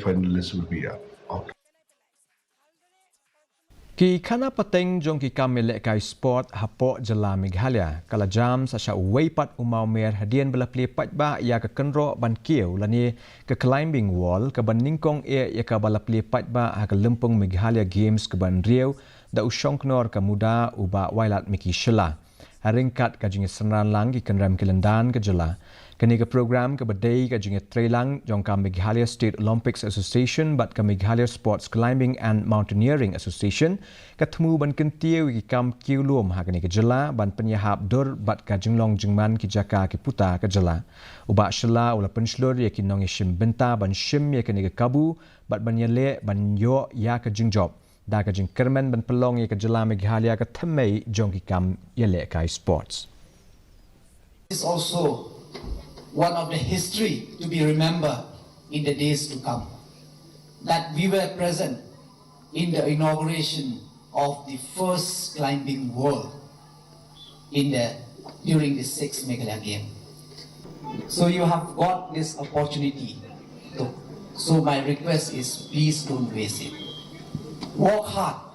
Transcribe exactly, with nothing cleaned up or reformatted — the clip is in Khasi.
Panelists will be up. Okay. Ki khana pateng jong ki kam ïalehkai sport hapoh jylla Meghalaya ka la jam sa sha uwei pat u mawmer hadien ba la plie paidbah ïa ka kynroh ban kiew lane ka climbing wall, ka ban nyngkong eh ïa ka ba la plie paidbah ha ka lympung Meghalaya Games ka ban riew da u shongknor ka MUDA u Bah Wailadmiki Shylla. Ha ryngkat ka jingïasynran lang ki kynrem ki lyndan ka jylla. Kane ka program ka ba dei ka jingïatreilang jong ka Meghalaya State Olympics Association bad ka Meghalaya Sports Climbing and Mountaineering Association, ka thmu ban kyntiew ïa ki kam kiew lum ha kane ka jylla ban pynïahap dur bad ka jinglong jingman ki jaka ki puta ka jylla. U Bah Shylla u la pynshlur ïa ki nongïashim bynta ban shim ïa kane ka kabu bad ban ïaleh ban ïoh ïa ka jingjop da ka jingkyrmen ban pynlong ïa ka jylla Meghalaya ka thymmei jong ki kam ïalehkai sports. Is also one of the history to be remembered in the days to come, that we were present in the inauguration of the first climbing wall in the, during the sixth Meghalaya Game. So you have got this opportunity. To, so my request is, please don't waste it. Work hard.